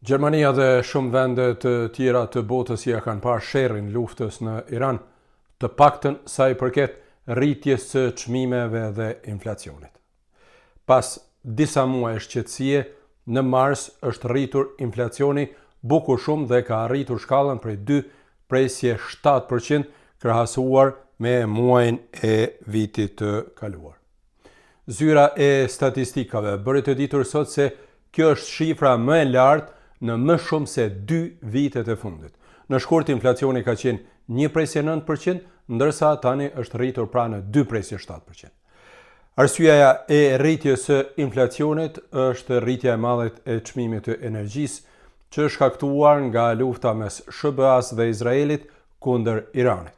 Gjermania dhe shumë vende të tjera të botës ia kanë parë sherrin luftës në Iran, të paktën sa i përket rritjes së çmimeve dhe inflacionit. Pas disa muajsh qetësie, në mars është rritur inflacioni bukur shumë dhe ka arritur shkallën prej 2,7 për qind krahasuar me muajin e vitit të kaluar. Zyra e Statistikave bëri të ditur sot se kjo është shifra më e lartë në më shumë se dy vitet e fundit. Në shkurt inflacioni ka qenë 1,9 për qind, ndërsa tani është rritur pra në 2,7 për qind. Arsyeja e rritjes së inflacionit është rritja e madhe e çmimit të energjisë, që është shkaktuar nga lufta mes SHBA-së dhe Izraelit kundër Iranit.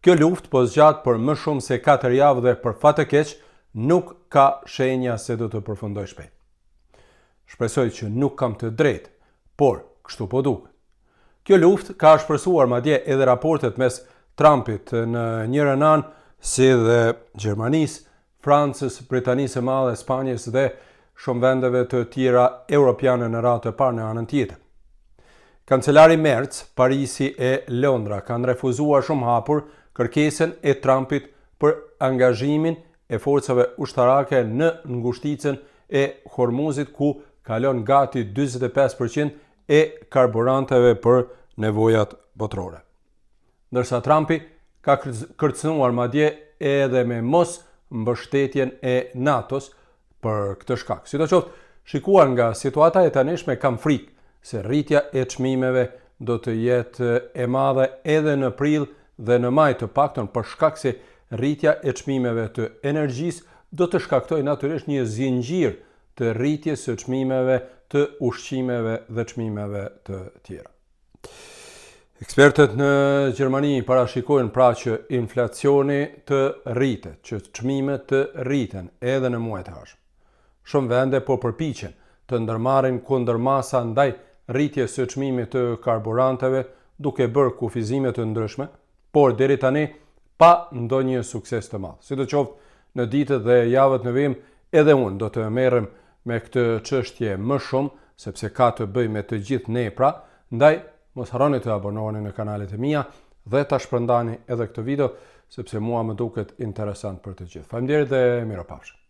Kjo luftë po zgjat për më shumë se 4 javë dhe për fat të keq nuk ka shenja se do të përfundojë shpejt. Shpresoj që nuk kam të drejtë, por kështu po duket. Kjo luftë ka ashpërsuar madje edhe raportet mes Trumpit në njërën anë si dhe Gjermanisë, Francës, Britanisë së Madhe, Spanjës dhe shumë vendeve të tjera europiane në radhë të parë në anën tjetër. Kancelari Merz, Parisi e Londra kanë refuzuar shumë hapur kërkesën e Trumpit për angazhimin e forcave ushtarake në ngushticën e Hormuzit ku kalon gati 45% e karburanteve për nevojat botërore. Ndërsa Trumpi ka kërcënuar madje edhe me mos mbështetjen e NATO-s për këtë shkak. Sidoqoftë, shikuar nga situata e tanishme kam frikë se rritja e çmimeve do të jetë e madhe edhe në prill dhe në maj të paktën për shkak se rritja e çmimeve të energjisë do të shkaktojë natyrisht një zinxhir të rritjes së çmimeve të ushqimeve dhe çmimeve të tjera. Ekspertët në Gjermani parashikojnë pra që inflacioni të rritet, që çmimet të rriten edhe në muajt e ardhshëm. Shumë vende po përpiqen të ndërmarrin kundërmasa ndaj rritjes së çmimit të karburanteve duke bërë kufizime të ndryshme, por deri tani pa ndonjë sukses të madh. Sidoqoftë, në ditët dhe javët në vijim edhe unë do të merrem me këtë çështje më shumë, sepse ka të bëjë me të gjithë ne pra, ndaj mos harroni të abonoheni në kanalet e mia dhe ta shpërndani edhe këtë video, sepse mua më duket interesant për të gjithë. Faleminderit dhe mirupafshim.